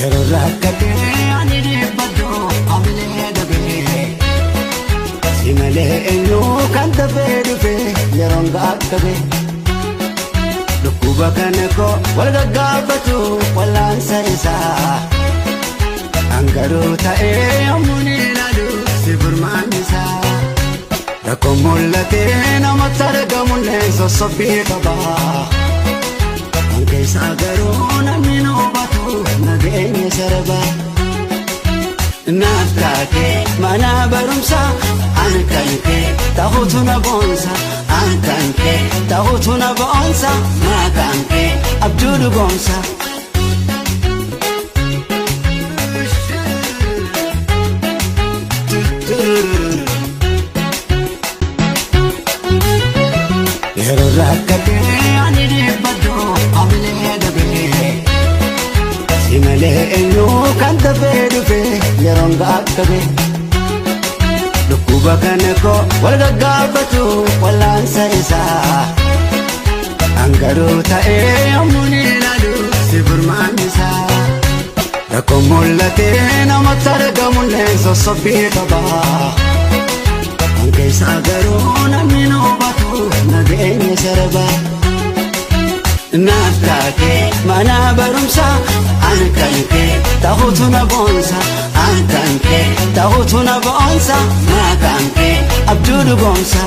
Yeroo rakkatee ani dhiibbadhu hamilee dabee. Si malee eenyu kan dafee dhufe yeroon gaakkabe. Dhukkuba kana koo wal gaggaafatu wallaansa isaa. Angaruu ta'ee yommuu ni ilaalu si furmaan isaa. Rakkoon mul'atee namatti argamullee sossobbii qaba. Kan keessaa garuu namni nu hubatu nageenya sarba. Naaf taatee mana barumsaa an kan kee ta'utu na boonsa, an kan kee ta'utu na boonsa, maqaan kee abjuu dhugoomsa. Yeroo rakkatee ani dhiibbadhu hamilee dabee. Si malee eenyu kan dafee dhufe yeroon gaakkabe. Dhukkuba kana koo wal gaggaafatu wallaansa isaa. Angaruu ta'ee yommuu ni ilaalu si furmaan isaa. Rakkoon mul'atee namatti argamullee sossobbii qaba. Kan keessaa garuu namni nu hubatu nageenya sarba. Naaf taatee mana barumsaa an kan kee ta'utu na boonsa, an kan kee ta'utu na boonsa, maqaan kee abjuu dhugoomsa.